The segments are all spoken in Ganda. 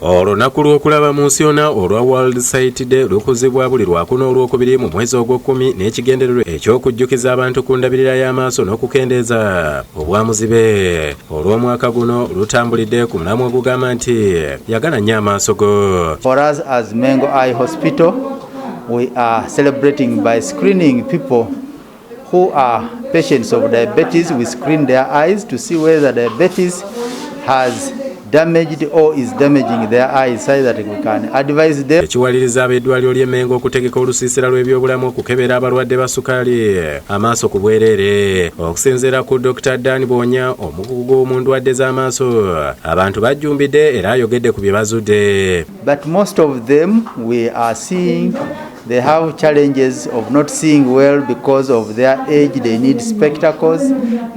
Olunaku lw'okulaba mu nsi yonna olwa World Sight Day lukuzibwa buli Lwakuna Olwokubiri mu mwezi ogw'ekkumi n'ekigendererwa eky'okujjukiza abantu ku ndabirira y'amaaso n'okukendeeza obwamuzibe. Olw'omwaka guno lutambulidde ku mulamwa ogugamba nti yagala nnyo amaaso go. For us as Mengo Eye Hospital, we are celebrating by screening people who are patients of diabetes. We screen their eyes to see whether diabetes has damaged or is damaging their eyes so that we can advise them. Ekiwaliriza ab'eddwaliro ly'e Mengo okutegeka olusiisira lw'ebyobulamu okukebera abalwadde ba sukaali amaaso ku bwereere. Okusinziira ku Dr. Dan Bwonya, omukugu mu ndwadde z'amaaso, abantu bajjumbidde era ayogedde ku bye bazudde. But most of them we are seeing they have challenges of not seeing well because of their age, they need spectacles.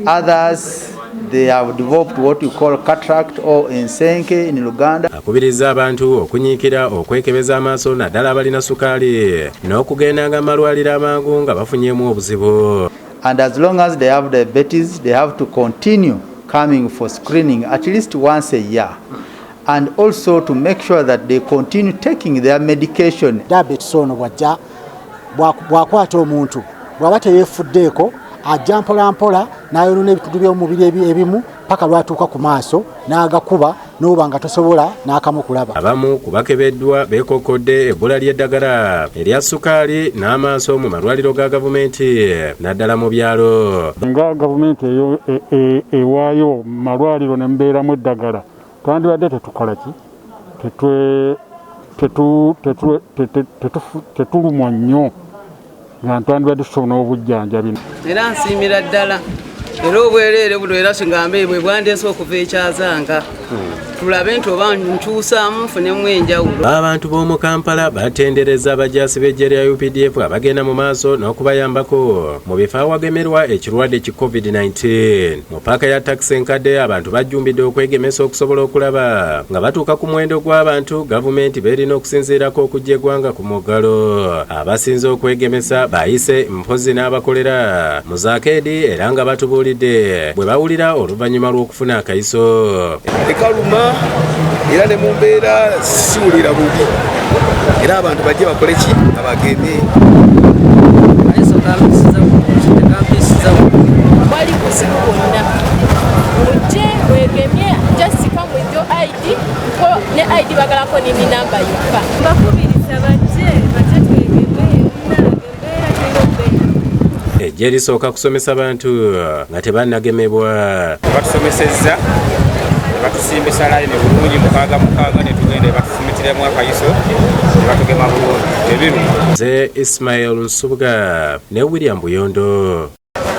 Others, they have developed what we call cataract or ensenke in Luganda. Akubiriza abantu okunyiikira okwekebeza amaaso, naddala abalina sukaali, n'okugendanga mu malwaliro amangu nga bafunyeemu obuzibu. And as long as they have diabetes, they have to continue coming for screening at least once a year. And also to make sure that they continue taking their medication. Diabetes ono bwajja bw'akwata omuntu, bw'aba teyeefuddeeko, ajja mpola mpola n'ayonoona ebitundu by'omubiri ebimu paka lwatuuka ku maaso n'agakuba n'oba nga tosobola n'akamu kulaba. Abamu ku bakebeddwa beekokkodde ebbula ly'eddagala erya sukaali n'amaaso mu malwaliro ga gavumenti, naddala mu byalo. Nga gavumenti eyo ewaayo mu malwaliro ne mubeeramu eddagala, twandibadde tetukola ki, tetulumwa nnyo nga twandibadde tusobola obujjanjabi. Era nsiimira ddala era obwereere buno, era kingambe bwe bwandeese okuva ekyazanga, tulabe nti oba nkyusaamu nfunemu enjawulo. Abantu b'omu Kampala batendereza abajaasi b'eggye lya UPDF abagenda mu maaso n'okubayambako mu bifo awagemerwa ekirwadde ki COVID-19. Mu paaka ya takisi enkadde, abantu bajjumbidde okwegemesa okusobola okulaba nga batuuka ku muwendo gw'abantu gavumenti beerina okusinziirako okuggya eggwanga ku muggalo. Abasinze okwegemesa bayise mpozi n'abakolera mu zaakeedi, era nga batubuulidde bwe bawulira oluvannyuma lw'okufuna akayiso. Ekaluma, era ne mu mbeera siwulira bubi, era abantu bajje bakole ki, abageme. Akayiso kampisiza bulungi, tekampisiza bubi. Wali buzibu bwonna, mujje mwegemye. Just come with your ID ko ne ID bagalako NIN number yokka. Mbakubiriza bajje, bajje twegeme. Munange, embeera tulina okubeera. Ejje lisooka kusomesa bantu nga tebannagemebwa. Batusomesezza, batusimbisa layini bulungi mukaaga mukaaga, ne tugenda, batufumitiremu akayiso ne batugema bulungi, tebiruma. Nze Ismail Nsubuga ne William Buyondo.